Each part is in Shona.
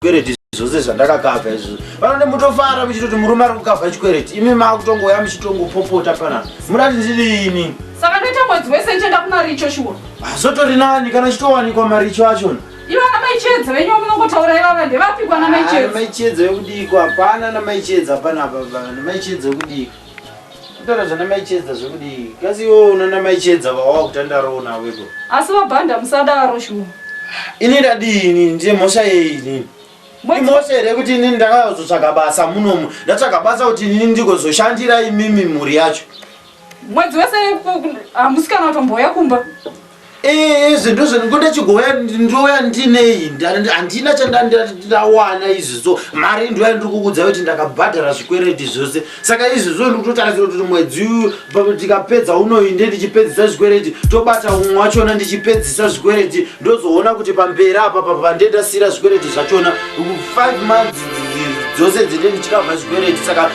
Zvikwereti zvose zvandakakavha izvozvo vanode mutofara muchitoti murume ari kukavha chikwereti imi makutongouya muchitongopopota panapa munati ndidini Saka ndoita mwedzi wese ndichienda kumaricho shuwa. Zvotori nani kana chitowanikwa maricho achona. Ivo ana mai Chiedza venyu vamunongotaura ivava ndevapi kwana mai Chiedza? Mai Chiedza vekudiko hapana na mai Chiedza hapana apa na mai Chiedza vekudiko. Kutaura zvana mai Chiedza zvekudii? Kasi iwe una na mai Chiedza vawakutandarawo navo iko. Asi vabhanda musadaro shuwa. Ini ndadii ini ndine mhosva yei inini? Imhosva here kuti inini ndakazotsvaga basa munomu? Ndatsvaga basa kuti inini ndigozoshandira imimi mhuri yacho. Mwedzi wese hamusi kana kutombouya kumba. Eh, izvi ndozvo ndechigouya ndouya ndinei handina chandawana izvi so mari ndoya ndiri kukudza kuti ndakabhadhara zvikwereti zvose saka izvi zvo ndiri kutotarisira kuti mwedzi tikapedza unoyi nde ndichipedzisa zvikwereti tobata umwe wachona ndichipedzisa zvikwereti ndozoona kuti pamberi apa pande ndasiyira zvikwereti zvachona 5 months dzose dzinde ndichikavha zvikwereti saka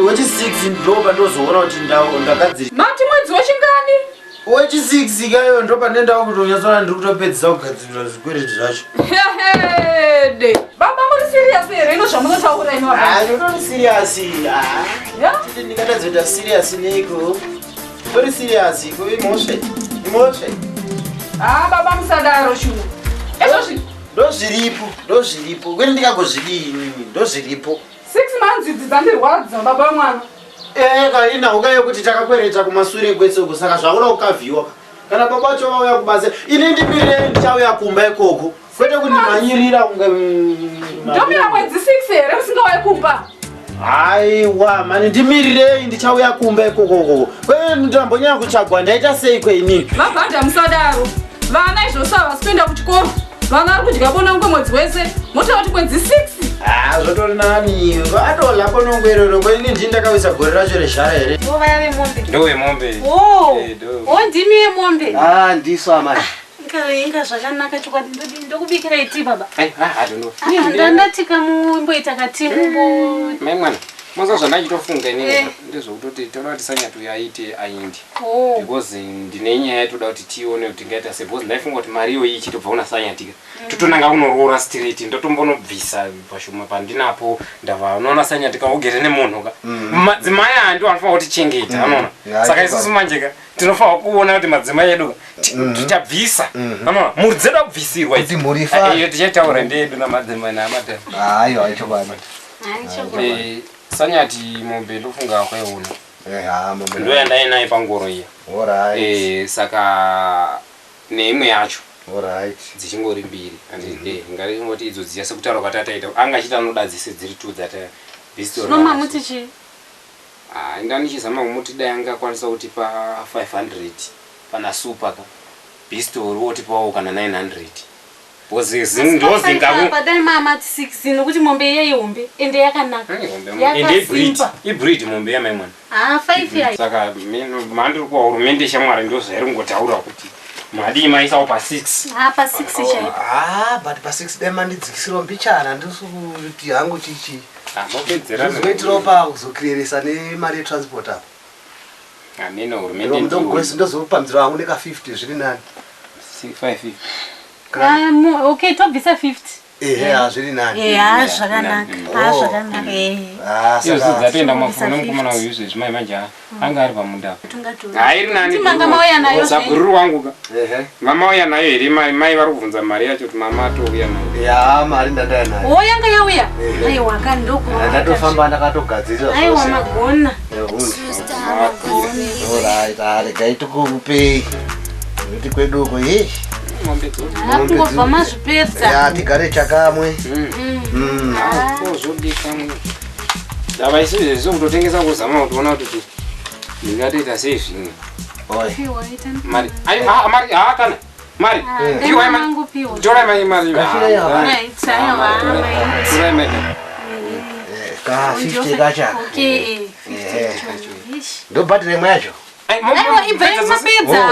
wechi 6 ndo pandozoona kuti ndagadziri mati mwedzi wechingani Wechi 6 kayo ndo pane ndava kutonyatsoona ndiri kutopedzisa kugadzirira zvikwereti zvacho. Hehede. Baba muri serious here ino zvamunotaura ino apa? Ah, ndinotori serious. Ah. Yeah? Titi ndingatadzoita serious neiko? Tori serious ko imhosve. Imhosve. Ah, baba musadaro shuwa. Ezvozvi Ndozviripo, ndozviripo. Kwete ndikagozvidii inini, ndozviripo. 6 months idzi dzandirwadza baba mwana. Eh, ka inhauka yekuti takakwereta kumasure kwese uko saka zvakuda kukavhiwa ka. Kana baba vacho vauya kubasa, ini ndimirei ndichauya kumba ikoko. Kwete kundimhanyirira kunge Ndomira mwedzi 6 here musingauye kumba? Aiwa, mani ndimirirei ndichauya kumba ikoko ukoko. Kwete ndambonyanya kutsvagwa ndaita sei kweinini? Vabhadha musadaro. Vana izvozvo havasi kuenda kuchikoro. Vana vari kudya bonongwe mwedzi wese. Motaura kuti mwedzi 6. Ah, zvotori nani. Vadodya bonongwe iroro ko ini ndini ndakawisa gore racho rezhara here? Ndo vaya vemombe. Ndo vemombe. Oh. Eh, ndo. Oh, ndimi vemombe. Ah, ndisu amai. Inga inga zvakanaka chokwadi ndodi ndokubikira tii baba. Ai, ah, I don't know. Ah, Ndandati kamumboita katii mumbo. Mai mwana, moza zvandachitofunga inini Eh. ndezvekutoti toda kuti sanyati aite aindi. Oh. Because ndine nyaya yatoda kuti tione kuti tingaita sei because ndaifunga kuti mari iyoyi ichitobva kuna sanyatika. Totonanga kunoroora straight ndotombonobvisa pashoma pandinapo ndava unoona sanyatika ugere nemunhu ka. Madzimai aya ndiwo anofanira kutichengeta unoona. Yeah, Saka I isusu manje ka tinofanira kuona kuti madzimai edu ka tichabvisa. Unoona mhuri dzedu akubvisirwa Kuti mhuri ifare. Iyo tichaitaura ndeyedu namadzimai namadam. Aiwa, ichokwadi. Hai chokwadi. Eh, Sanyati mombe ndofunga wakaiona. Eh, ha, mombe. Ndo yandainayo pangoro iya. Alright. Eh, saka neimwe yacho Alright. dzichingori mbiri. And eh, ngatingoti idzo dziya sekutaura kwatataita anga achiti anoda dzese dziri two dzata this story. Zvino mamuti chii? Ah, inda ndichizama kumuti dai anga akwanisa kutipa 500 pana super ka. Bistol otipawo kana 900. Because ndozinga Apa dai mamati 6 nokuti mombe iya ihombe ende yakanaka. Ende ibreed, Yakasimba. ibreed mombe yamai mwana. Ah, 5 yayo. Saka mandiri kuwa hurumende shamwari ndozvairi kungotaura kuti madii maisawo pa 6. Ah, pa 6 chaipo. Ah, but pa 6 dai mandidzikisirawo mbichana ndisi kuti hangu chichi. Ah, mopedzera. Zvizoitirawo pa kuzokireresa nemari yetransport apa. Ameno hurumende ndiyo. Ndogwesi ndozopamzira hangu neka 50 zviri nani. 550. Ah, okay, tobvisa 50. Ehe, ah, zviri nani. Eh, ah, zvakanaka. Ah, zvakanaka. Eh. Ah, Iyo saka dzatoenda Tobvisa mafuro nemukomana 50. uyu izvezvi mai manje ah, anga ari pamunda. Tungatora. Ah, iri nani. Kuti manga mauya nayo zvenyu. Sabhururu wangu ka. Ehe. Mama uya nayo here mai mai vari kubvunza mari yacho kuti mama atouya nayo. Ya, mari ndandaya nayo. Oh, yanga yauya. Ehe. Aiwa, kandoko. Ndatofamba ndakatogadzirira Aiwa, zvose. magona. Ehundu. Alright, ah, regai tikupei. Nekuti kwedu uko hei. Mombe dzoto. Hakungobva mazvipedza. Ya, tigare chakamwe. Ah, ko zvodikamwe. Ndava isu izvezvi kutotengesa kuzama kutoona kuti ndingatoita sei zvimwe. Oi. Piwa, ita Mari. Ai, ah, mari, ah, kana. Mari. Ah, Piwa dai mari. mangu piwa. Torai mai mari. Gashira yawa. Right, aiwa, mai. Torai mai. Eh, Ka 50 kacha. Okay, eh, 50 Ehe. cho. Ish. Ndobhadhira imwe yacho. Ai, mombe. Aiwa, ibvai mapedza. Pedza.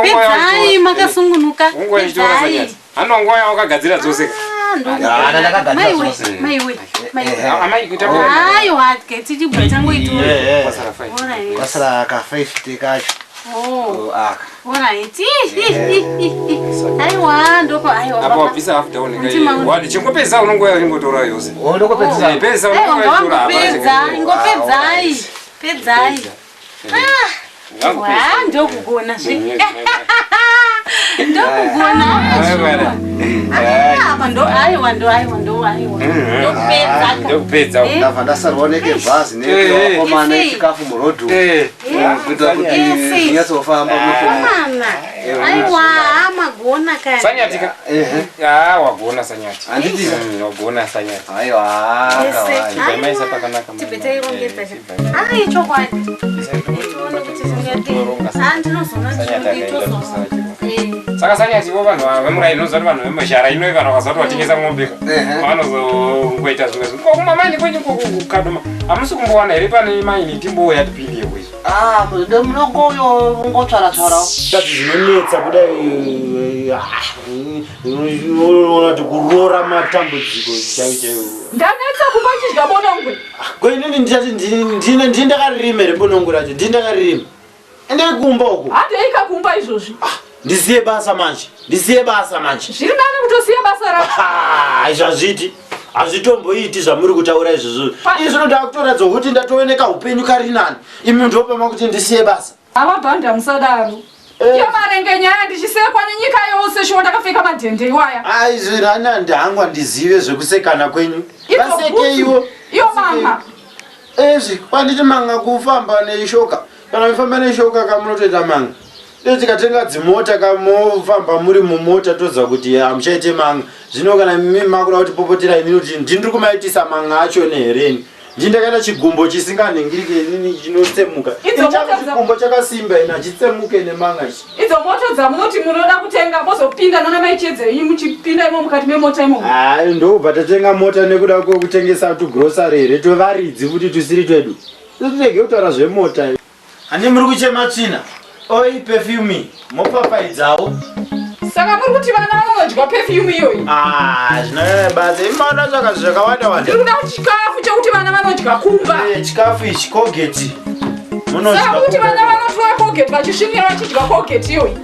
Pedzai makasungunuka. Unguva ichitora Pedzai. sanyati. Ano nguva yawakagadzira dzose ka. Ah, ndo- Ya, ndakagadzira Maiwe, dzose. maiwe, maiwe. Ehe. Amai kuita Aiwa, ke tichibva tangoitora. Ehe. Kwasara 5. Alright. Kwasara ka 50 kacho. Oh. Oh, aka Alright. Aiwa, ndoko aiwa. Apa baba. wabvisa half down Hanti maona. wadi chingopedza unongoya uchingotora yose. Oh, ndokopedzisa. Eh, pedza Aiwa, unongoya uchitora hapana ngawangopedza, chingopedza. ingopedzai. Pedzai. Pedza. Wa, ndokugona zve. Ndokugona. Aiwa. Ah, apa ndo aiwa ndo aiwa ndo aiwa. Ndokupedza. ka. Ndokupedza. Eh. Ndabva ndasarwa nekebhazi Eh, eh. nevakomana Isi. echikafu murodhu. Eh. Kuitira kuti Isi. zvinyatsofamba mufumo. Mana. Aiwa, magona kani. Sanyati ka. Ehe. Ah, wagona Sanyati. Handiti? Wagona Sanyati. Aiwa, Ese. kawai. Chibva maisa pakanaka. Tibve tairongedza. Ai, chokwadi. Tione kuti zvingadii. Ah, ndinozoona Sanyati akaenda ndinozoona. kusara chiro. Eh. Saka Sanyati vo vanhu vemuraini unoziva kuti vanhu vemuzhara ino vanhu vakaziva kuti watengesa mombe ka. Ehe. Vanozongoita zvimwe zvinhu. Ko kumamaini kwenyu kukadoma. Hamusi kumbowana here pane maini timbouya tipinde izvo. Ah, munongoyo ungotsvara-tsvarawo. Tati zvinonetsa kudai unoona kuti kuroora matambudziko chaiwo chaiwo. Ndanetsa kumba chidya bonongwe. Ko inini ndichati ndine ndini ndakaririma here bonongo racho ndini ndakaririma. Endei kumba uko. Handeika kumba izvozvi. Ndisiye basa manje. Ndisiye basa manje. Zviri nani kutosiya basa rako. Ah, izvi hazviiti. Hazvitomboiti zvamuri kutaura izvozvo. Izvi ndakutoratidza kuti ndatooneka upenyu kari nani. Imi ndopama kuti ndisiye basa. Avabhanda musadaro. Eh. Iyo marenge nyaya ndichisekwa nenyika yose shuwa ndakapfeka madhende iwaya. Ah, izvi rana ndihangwa ndizive zvekusekana kwenyu. Idzo Vasekeiwo. bhutsu, Iyo manga. Ezvi, kwanditi manga kufamba neshoka. Kana mufamba neshoka kamunotoita manga. Dai tikatenga dzimota kamofamba muri mumota toziva kuti hamuchaite manga. Zvino kana mimi makuda kuti popotera inini kuti ndini ndiri kumaitisa manga acho nehereni. Ndini ndakaita chigumbo chisinganhingirike inini chinotsemuka. Idzo Ini changu mota dza- chigumbo chakasimba ini hachitsemuke nemanga ichi. Idzo moto dzamunoti munoda kutenga mozopinda nana mai Chiedza yenyu muchipinda imo mukati memota imomo. Hayi ndobva tatenga mota nekuda kwekutengesa tugrosari here twevaridzi futi tusiri twedu. Tirege kutaura zvemota. Handi muri kuchema tsvina. Oi perfume mopapaidzawo. Saka muri kuti vana vanodya perfume iyoyi. Ah, zvinoyaya basa. Imi maona zvaka zvakawanda wanda. Ndiri kuda kuti chikafu chekuti vana vanodya kumba. Eh, Chikafu ichi Colgate. Munodya. Saka kuti vana kumba. vanotora Colgate vachisvinira vachidya Colgate iyoyi.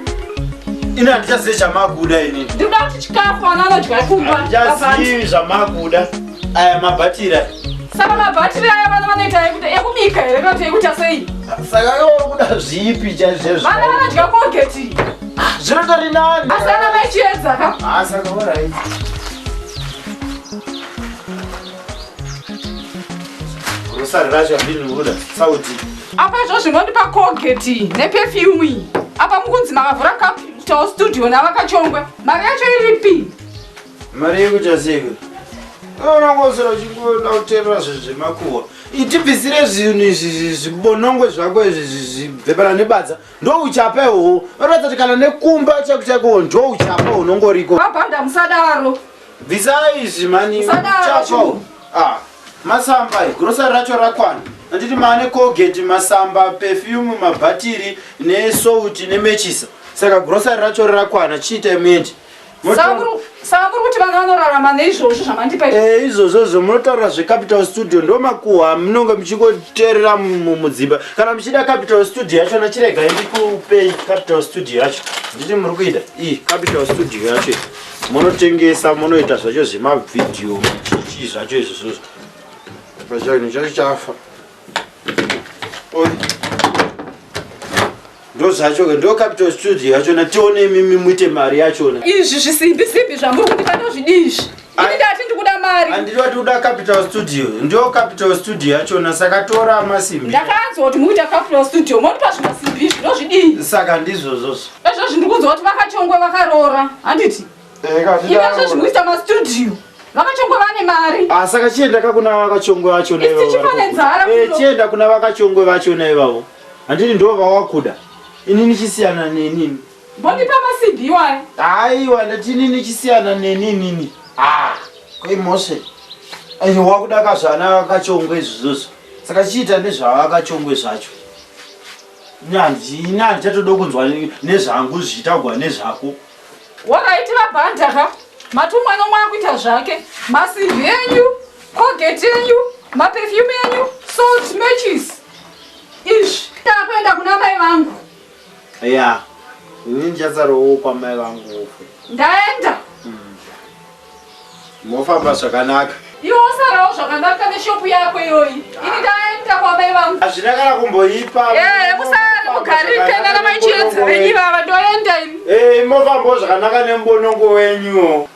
Ini handichazivi chamakuda inini. Ndiri kuda kuti chikafu vana vanodya kumba. Vabhandi. Handichazivi zvamakuda. Aya mabhatira. Saka mabhatiri aya vana vanoita ekubika here kana kuti ekuita sei? Saka iwe uri kuda zvipi chaizvo? Vana vanodya Colgate. Zvinotori nani. Asi ana mai Chiedza ka. Ah, saka alright. Grocery racho handinoda sauti. Apa izvozvi mondipa Colgate neperfume iyi. Apa mukunzi makavhura Capital Studio navakachongwe. Mari yacho iripi? Mari yekuita seiko? Unongoswera uchingoda kuteerera zvinhu zvemakuhwa. Itibvisire zvinhu izvi zvibonongwe zvako izvi zvibve pana nebadza. Ndo uchapa ihoho. Vanoratidza kuti kana nekumba chako chako ndo uchapa unongoriko. Vabhanda musadaro. Bvisai izvi mani. Musadaro, Uchapa chiu. uhu. Ah, masamba ayi, grocery racho rakwana. Anditi maane Colgate, masamba, perfume, mabhatiri nesalt nemechisa. Saka grocery racho rakwana, chiitai muende. Saka muri kuti vana vanorarama neizvozvo zvamandipa izvi? Eh, izvozvozvo munotaura zvecapital studio ndo makuhwa amunonge muchingoteerera mudzimba. Kana muchida capital studio yachona chiregai ndikupei capital studio yacho. Nditi muri kuida iyi capital studio yacho iyi. Munotengesa munoita zvacho zvemavhidhiyo chichi zvacho izvozvozvo. Pachinhu chacho chafa. Oi. Ndo zvacho ke ndo capital studio yachona tione imimi muite mari yachona. Izvi zvisimbi simbi zvamuri kundipa ndozvidii izvi? Ini ndati ndikuda mari. Handiti wati uda capital studio ndo capital studio yachona saka tora masimbi. Ndakanzwa kuti mukuita capital studio mondipa zvimasimbi izvi ndozvidii? Saka ndizvozvozvo. Izvozvi ndiri kunzwa kuti vakachongwe vakaroora handiti? Imi izvozvi mukuita mastudio vakachongwe vane mari. Ah, saka chienda ka kuna vakachongwe vachona Isi ivavo. tichifa nenzara Eh, kuno. chienda kuna vakachongwe vachona ivavo. Handiti ndo vawakuda. Inini chisiyana nenini. Mondipa masimbi iwayo. Aiwa ndati inini chisiyana neninini. Ah, koimhosve. Ai wakuda ka zvana vakachongwe izvozvo. Saka chiita nezvavakachongwe zvacho. Ini handichatoda kunzwa nezvangu zvichitaurwa nezvako. Wakaiti vabhanda ka matumwa nomwe akuita zvake masimbi enyu Colgate yenyu maperfume enyu salt matches izvi. Ndakuenda kuna mai vangu. Ya, ini ndichasarawo kwamai vangu ufe. Ndaenda. Mofamba zvakanaka. Iwe usarawo zvakanaka neshopu yako iyoyi. Ini ndaenda kwamai vangu. Hazvina kana kumboipa. Eh, musare mugarike nana mai Chiedza venyu ivava ndoenda ini. Eh, mofambawo zvakanaka nemubonongo wenyuwo.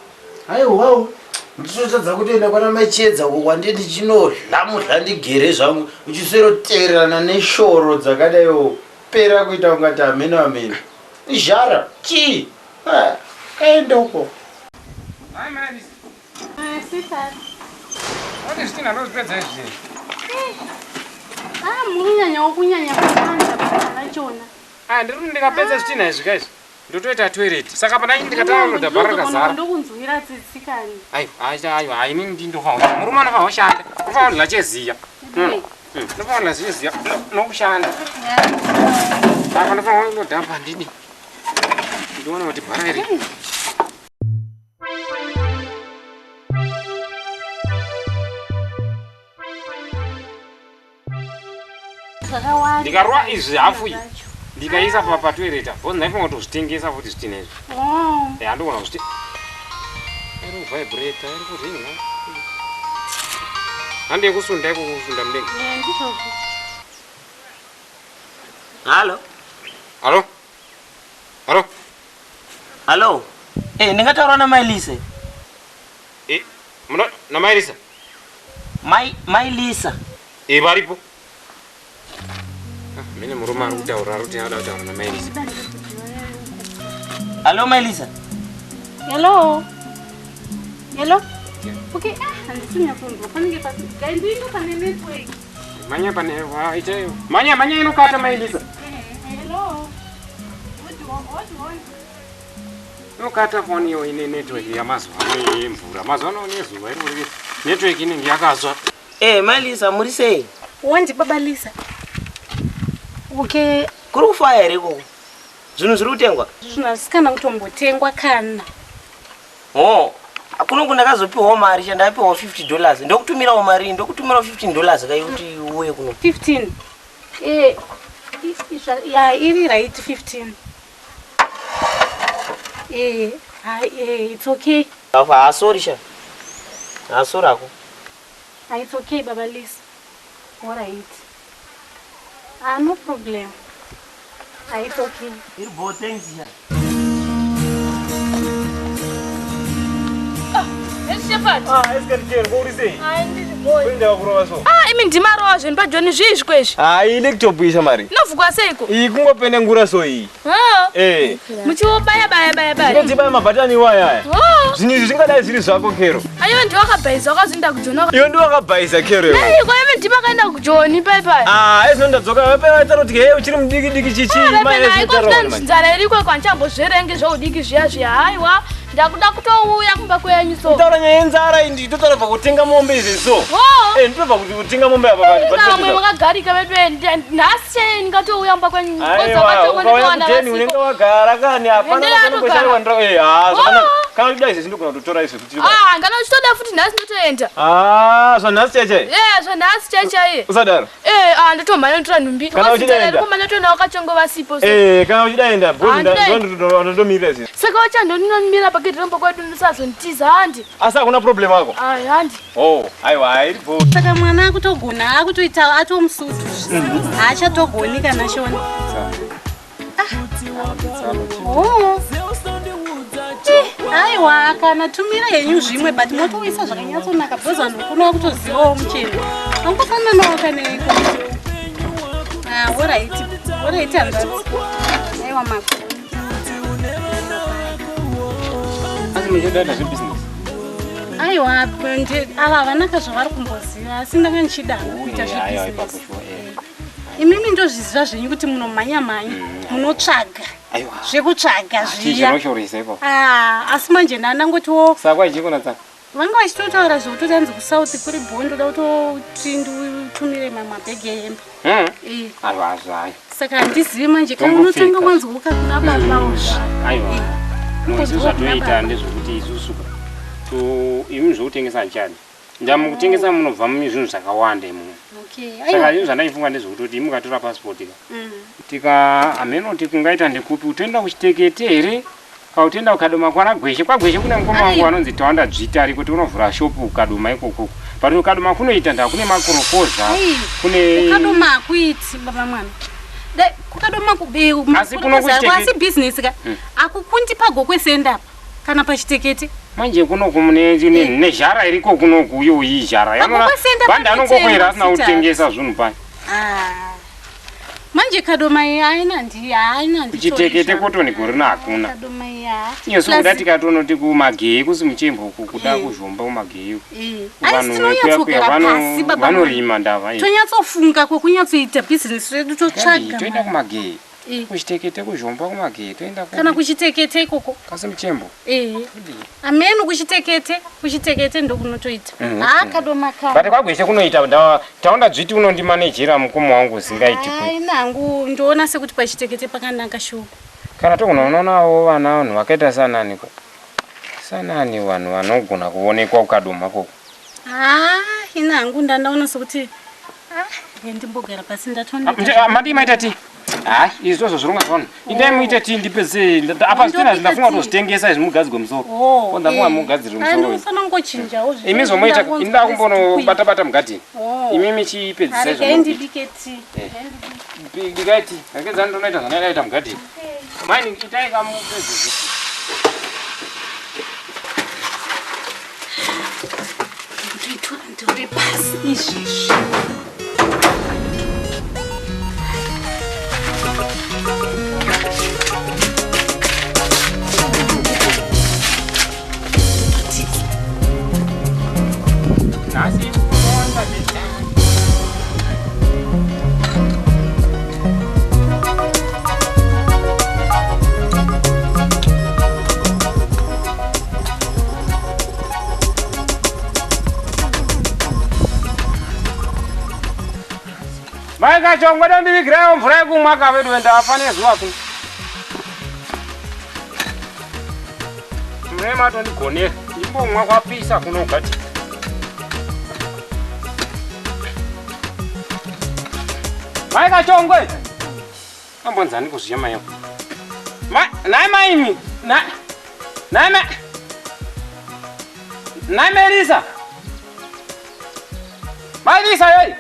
Haiwawo. Ndinotadza kutoenda kwana mai Chiedza uko kwandiri ndichinohlamudla ndigere zvangu uchiseroteererana neshoro dzakadaiwo pera kuita ungati hameno hameno. Izhara chii? Ah, kaende uko. Hi, Maris. Sweetheart. What is zvitinha ndozvipedza izvi? Ah, mukunyanyawo kunyanya kuwanda basa rachona. Ah, ndiri kuti ndikapedza zvitinha izvi guys. Ndotoita toilet. Saka pana ini ndikataura bhara rakazara. Ndokunzwira tsitsi kani. Aiwa, aiwa, aiwa, ini ndindofanira. Murume anofanira kushanda. Unofanira kudya cheziya. Unofanira kudya cheziya nokushanda. Saka ndofanira kundodhamba ndidi. Ndione kuti bhara iri. Zvakawanda. Ndikarwa izvi hafu iyi. Ndikaisa pa patoilet apo. Because ndaifunga kutozvitengesa futi zvitinha izvi. Oh. Eh, handogona kuzvite. Iri kuvibrate, iri kuringa. Hande kusunda iko kusunda mudenga. Eh, ndizvozvo. Halo. Halo? Halo? Halo. Eh, ndingataura namai Lisa. Eh, muna namai Lisa? Mai Mai Lisa. Eh, varipo. Ah, mine murume ari kutaura ari kuti anoda kutaura namai Lisa. Halo Mai Lisa. Hello. Hello. Okay, ah, handisi kunyatsonzwa panenge pasi. Dai ndindo pane network. Manya pane waita. Manya manya inokata mai Lisa. Eh, hello. What do you want? What do you want? Inokata foni iyo ine network yamazuva ano yemvura. Mazuva ano nezuva iri kuri network inenge yakazwa. Eh, Mai Lisa muri sei? Wandi baba Lisa. Okay, Kuri kufaya here ikoko? Zvinhu zviri kutengwa? zvinhu hazvisikana kutombotengwa kana. Oh. Kuno kundakazopiwawo mari chandapiwawo 50 dollars. Ndokutumirawo mari, ndokutumirawo 15 dollars kai kuti uuye kuno. 15. Eh, ya iri right 15. Eh, hai eh, it's okay. Afa, ah, sorry sha. Ah, sorry ako. Ah, it's okay baba Lisa. All right. Ah, no problem. Ah, it's okay. Iri bo thanks sha. Ah, imi ndimarova zvenyu pajoni zvii zvikwezvi Hayi laptop iyi shamari. inovhugwa seiko Iyi kungopenengura so iyi. Ah, Eh. muchiwobaya baya baya baya Ndinodzibaya mabhatani iwaya aya. Oh, Zvinhu izvi zvingadai zviri zvako Kero. aiwa ndiwakabhaiza wakazoenda kujoni Iwe ndiwe wakabhaisa Kero iwe. Aiko imi ndimakaenda kujoni paipai Ah, ezvino ndadzoka vapera vataura kuti hey uchiri mudiki diki chichi. mai ezvino taura aiko manje. nzara iriko kwanchambozverenge zveudiki zviya zviya haiwa ndakuda kutouya kumba kwenyu so Kutaura nyaya yenzara iyi nditotaura bva kutenga mombe izvi so. Oh. Eh, nditobva kuti kutenga mombe apa vanhu. vamwe makagarika vedu nhasi chei ndingatouya mumba kwenyu Aiwa, ukauya kudeni unenge wagara kani hapana Endera panomboshaiwa atogara. ndira. Eh, ah, zvakanaka. Oh. Kana uchida izvi ndogona kutotora izvi kuti. Ah, ngana uchitoda futi nhasi ndotoenda Ah, zvanhasi chaichai. e zvanhasi chaichaiye Usadaro. e ah, ndotomhanya ndotora nhumbi Kana uchida enda. kumhanya toenda wakachongo vasipo so Eh, kana uchida enda, because Ah, ndinoenda. ndotomirira izvi. saka wachandondinomira pagedhi romba kwedu ndisazonditiza handi Asi hakuna problem ako. ai handi Oh, aiwa, hairipo. Saka mwana akutogona akutoita atomusutu. Haachatogoni kana shona. Oh. Eh, aiwa kana tumira henyu zvimwe but motoisa zvakanyatsonaka because vanhu kuno vakutozivawo mucheno. Angofananawo kaneiko. Ah, alright. Alright hanzvadzi. Aiwa makuru. Asi muchida kuita zvebusiness. Aiwa ava havana zvavari kumboziva asi ndanga ndichida kuita Aiwa, ipapo zvebusiness. sure. Eh. Imimi ndozviziva zvenyu kuti munomhanya mhanya munotsvaga Aiwa. zvekutsvaga Chii zviya. chinoshoresa ipapo. Ah, asi manje ndandangotiwo Saka ichikona tsaka. vanga vachitotaura zvekutoti hanzi kusouth kuri bho ndoda kutoti nditumire mamwe mabhegi ehembe. Hmm. Eh, Aiwa, zvayo. saka handizivi manje kana Tongopfeka. unotanga wanzwoka kuna baba uzvi. Aiwa. No, isu Kuzwa kuna zvatoita baba. ndezvekuti isusu ka. To imi zvokutengesa handichadi. Ndamukutengesa munobva mune zvinhu zvakawanda imomo. Okay. Saka Aiwa. zvinhu zvandaifunga ndezvekutoti imi mukatora passport ka. Mm. Tika hameno kuti kungaita ndekupi utoenda kuchitekete here kana utoenda kukadoma kwana Gweshe. KwaGweshe kune mukoma wangu Aiwa. anonzi Tawanda Dzvita ariko kuti unovhura shopu kukadoma ikoko. But kukadoma kunoita ndaa kune makorokoza. Ai. Kune Kukadoma hakuiti baba mwana. Dai kukadoma Asi kuno kuchitekete- asi business ka. Akukundi pagokwe senda apa kana pachitekete. Manje kunoku mune nezhara iriko kunoku iyoyi zhara. Yanoona Pagokwe senda bandi pane anongokwera temo, asina sita. kutengesa zvinhu paya. Ah. Manje kadoma iyi haina ndi haina ndi. Kuchitekete kotoni gore rino hakuna. Kadoma iyi ha. Iyesu Plus- kuda tikatoonoti kumageye kusimuchembo uku kuda Eh. kuzhomba kumageye uku. Eh. Asi Vanhu vekuya kuya tinonyatsogara pasi baba. mwana. vanorima ndava iyi. Tonyatsofunga kwekunyatsoita business redu totsvaga. Toenda mari. kumageye. Eh. Kuchitekete kuzhomba kumageye toenda ku Kana kuchitekete ikoko. kasimuchembo. Eh. Ameno kuchitekete, kuchitekete ndokunotoita. Mhm. Ah kadoma ka. But kwagweshe kunoita ndawa taunda dzviti unondimanejera mukoma wangu usingaiti kui. Ai nangu ndoona sekuti pachitekete pakanaka shuwa. Kana togonaonawo vana vanhu vakaita sanani ko. Sanani vanhu vanogona kuonekwa kukadoma koko. Ah, ina hangu ndandaona sekuti ah, ndimbogara pasi ndatoneta. Madi maita ti. Ah, izvozvo zvironga zvona. Indai muite ti ndipedze apa zvitina Ndobika ndafunga tii. kutozvitengesa izvi mugadzirwe musoro. Oh, Ko ndafunga eh. mugadzirwe Ah, musoro. izvi. ndinofanira kungochinjawo zvinhu. Imi zvomoita inda kumbonobata bata mugadheni. Oh. Imi michipedzisa Regai izvo. ndibike tii. Eh. Bikai tii. Regai ndonoita zvandakaita mugadheni. Maini itai kamupedze. Ndoitora ndore pasi izvezvi. Nhasi Mai Kachongwe ndondivigirayo mvura yekumwa kavedu ndafa nezuva kuno. Mune matondigonera. Imbomwa kwapisa kuno gati. Mai Kachongwe. Ambonzani kuzviya mai. Mai, nai maimi. Nai. Nai mai. Nai Melisa. Mai Lisa yei.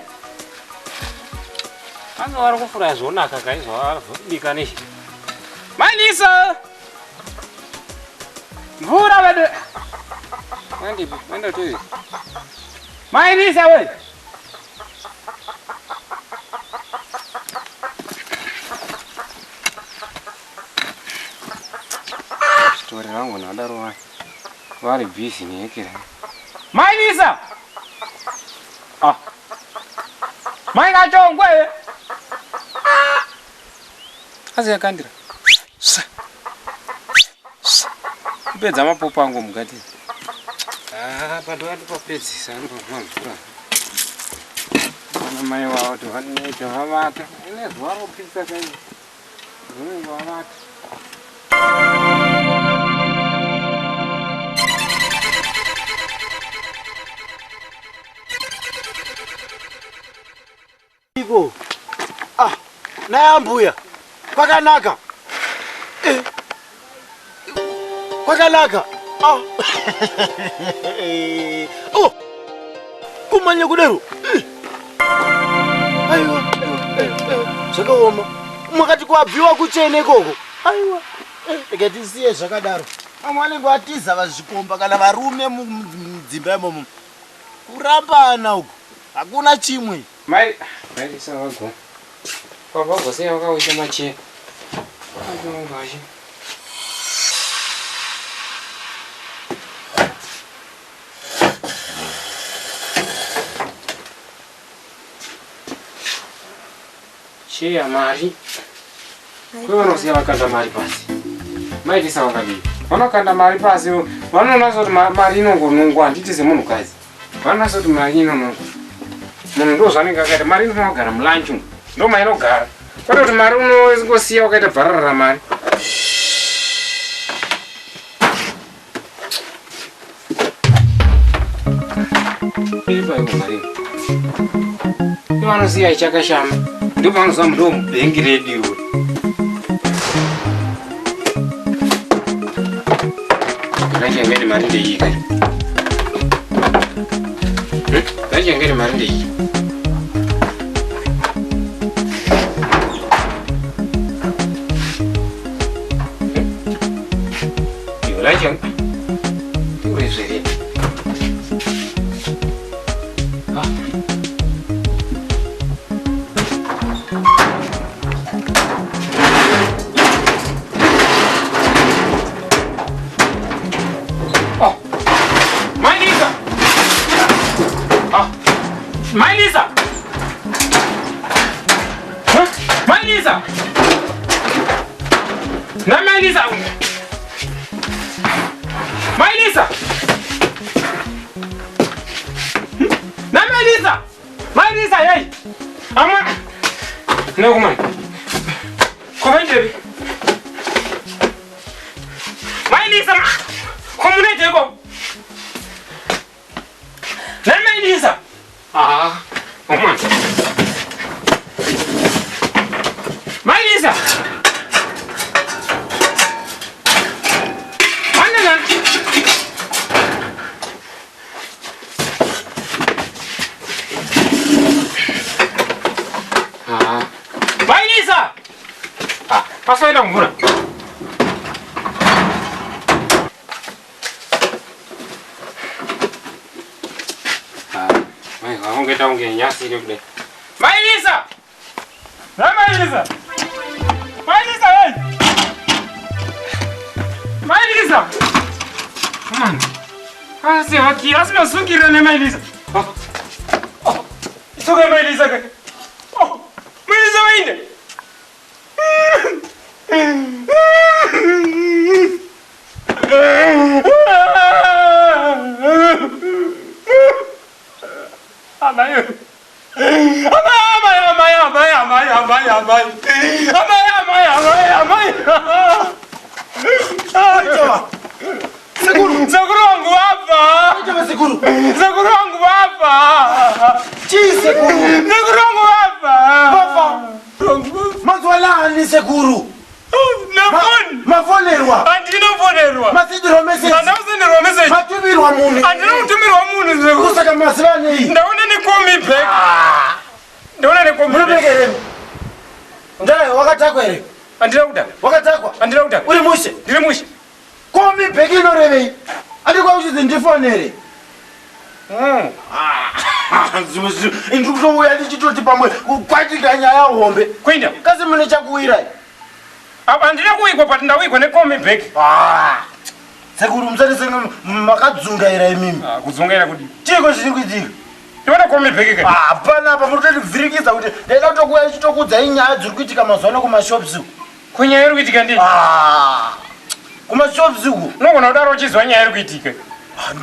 Anzi vari kufura zvonaka kaizvo varikubika nezvi. Mai Lisa. Mvura vedu. Andipi, enda tuzi. Mai Lisa we. Story rangu nadaro vai. Vari busy nehekera. Mai Lisa. Ah. Mai Kachongwe. Asi yakandira. Swa. Swa. Kupedza mapopo angu mukati. Ah, pandu andipapedzisa andopwa mvura. Ana mai wavo tovaneta vavata. Ine zuva ropisa kai. Zvinenge vavata. Iko. Ah, naye ambuya. Kwakanaka. Eh. Kwakanaka. Ah. Oh. Kumanya kudero. Eh. Aiwa, aiwa, aiwa, aiwa. Zvakaoma. Mwakati kwabviwa kuchene ikoko. Aiwa. Eh, Rega tisiye zvakadaro. Vamwe vanenge vatiza vazvikomba kana varume mudzimba imomo. Kurambana uku. Hakuna chimwe. Mai, mai Lisa vago. Baba vose vakawisha macheya. Vacho. Cheya mari. Kwe vanosiya vakanda mari pasi. Mai Lisa vakadii? Vanokanda mari pasi, vanoona kuti mari inongonongwa handiti semunhukadzi. Vanoona kuti mari inonongwa. Munhu ndo zvaanenge akaita mari inofanira kugara mulanchi umu. Ndo mainogara. Kwete kuti mari unongosiya wakaita bvarara mari. Iri paiko mari iyi? Ivanosiya ichakashama. Ndopanoziva ndo mubhengi redu iwe. Ngachengeni mari ndeiyi kai. Ngachengeni mari ndeiyi. Iwe lacheng. Iwe zvere. Oh. Mai Lisa. Ah. Mai Lisa. Huh? Mai Lisa. Na Mai Lisa. Mai Lisa. Na Mai Lisa. Mai Lisa, hey. Ama. Nokuman. Kovendebi. Mai Lisa. Komunete ko. Na Mai Lisa. Ah. Oman. Mai Lisa. Anana. Ah. Mai Lisa. Ah, pasaenda kumvura. Ah, mai vangoita kunge nyasi iri kudai. Mai Lisa. Na Mai Lisa. Mai Lisa, hey. Mai Lisa. Man. Asi haki, asi masungirira neMai Lisa. Oh. Oh. Itsoka Mai Lisa ka. Oh. Mai Lisa vainde. Amai. Amai, amai, amai, amai, amai, amai, amai. Amai, amai, amai, amai. Sekuru. Sekuru wangu vafa. Aitova sekuru. Sekuru wangu vafa. Chii sekuru? Sekuru wangu vafa. Vafa. Mazuva laani sekuru? Nafoni. Mafonerwa. Handinofonerwa. Masenderwa message. Handina kusenderwa message. Matumirwa munhu. Handina kutumirwa munhu sekuru. Saka mazuva anei? Ndaona necall me back. Ndaona necall me back. Munobekeremi. Ndaya wakatakwa here? Handina kudhakwa. Wakatakwa? Handina kudhakwa. Uri mushe? Ndiri mushe. Call me back inorevei? Andikwa uchidzi ndifonere. Zvimwe zvinhu ndiri kutouya ndichitoti pamwe kwaitika nyaya hombe. Kuinda. Kasi mune chakuwirai. Apa handina kuwigwa but ndawigwa necall me back. Ah. Sekuru musati senge makadzungaira imimi. Ah, kudzungaira kudii? Chiiko chiri kuitika? Ndiona call me back ka. Ah, Hapana apa muri kutotivhirikidza kuti ndaida kutokuuya ndichitokuudzai nyaya dziri kuitika mazuva ano kumashops uku. Kunyaya iri kuitika ndii? Ah. Kumashops uku. Unogona kudaro uchizwa nyaya iri kuitika. Ah,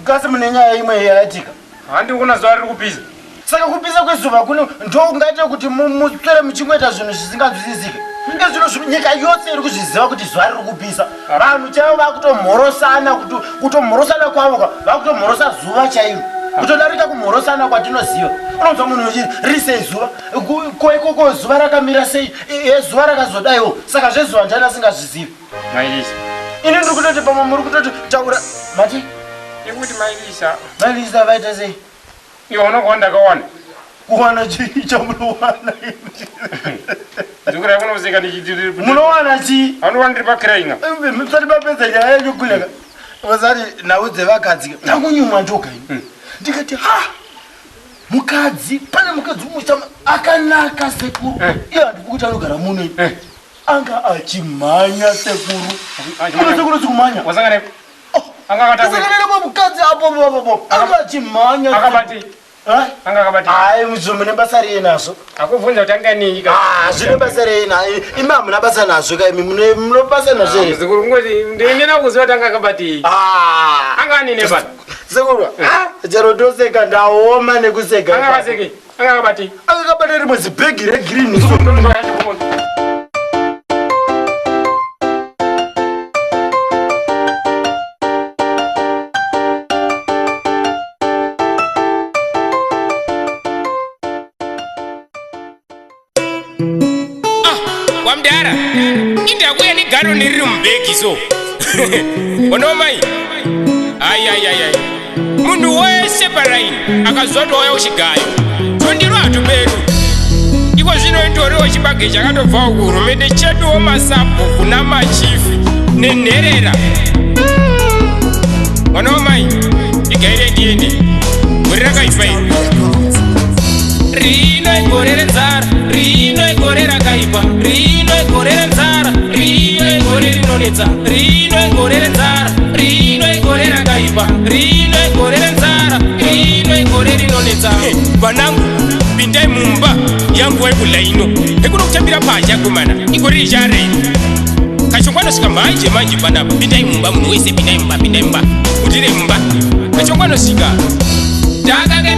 Kasi mune nyaya imwe yaitika. Handi kuna zuva riri kupisa. Saka kupisa kwezuva kuno ndokungaite kuti muswere muchingoita zvinhu zvisinganzwisisike. Inge zvino nyika yose iri kuzviziva kuti zuva riri kupisa. Vanhu chaivo vakutomhorosana kuti kutomhorosana kwavo ka vakutomhorosa zuva chairo. Kutodarika kumhorosana kwatinoziva. Unonzwa munhu uchiti riri sei zuva? Ko ikoko zuva rakamira sei? Zuva rakazodaiwo. Saka zvezuva ndiani asingazvizivi? Mai Lisa. Ini ndiri kutoti pamwe muri kutoti taura mati Nekuti Mai Lisa. Mai Lisa vaita sei? Iwe unokuona ndakawana. Kuwana chii chamunowana? Ndikurai kunoseka ndichiti Munowana chii? Anowana ndiri pakrainga. Musati mapedza nyaya yenyu kuleka. Vasati nhau dzevakadzi. Ndakunyumwa ndoga ini. Ndikati ha mukadzi pane mukadzi umwe akanaka sekuru. Iye handibvi kuti anogara muno. Anga achimhanya sekuru. Uno sekuru zikumhanya. Wasangana Anga akatanga. Wasangana nemwe mukadzi apo apo apo. Anga achimhanya. Akabati. Anga akabati. Hayi muzvo mune basa rei nazvo? Akubvunza kuti anga nei ka. Ah, zvine basa rei na imi hamuna basa nazvo ka imi mune mune basa nazvo here? Sekuru kungoti ndinena kuziva kuti anga akabati. Ah. Anga anine basa. Sekuru, ah, chero ndoseka ndaoma nekuseka. Anga akaseke. Anga akabati. Anga akabata rimwe zibhegi regreen so. Vamudhara, indakuya negaroni riri mubhegi so. Ono mai. Ai ai ai ai. Munhu wese paraini akazwa kuti wauya kuchigayo. Tondiro hatuberu. Iko zvino itoriwo chibage chakatobvawo kuhurumende cheduwo masabhuku namachifi nenherera. Mwana wamai, ndigaire ndiende. Gore rakaipa iri. Rino igore renzara, rino igore rakaipa, rino igore renzara, rino igore rinonetsa, rino igore renzara, rino igore rakaipa, rino igore renzara, rino igore rinonetsa. Vanangu, pindai mumba yangu waikudla ino. Hekuno kutambira pazha komana, igore richarei. Kachongwa anosvika manje manje panapa. Pindai mumba munhu wese, pindai mumba, pindai mumba. Mudire mumba. Kachongwa anosvika. Ndakanga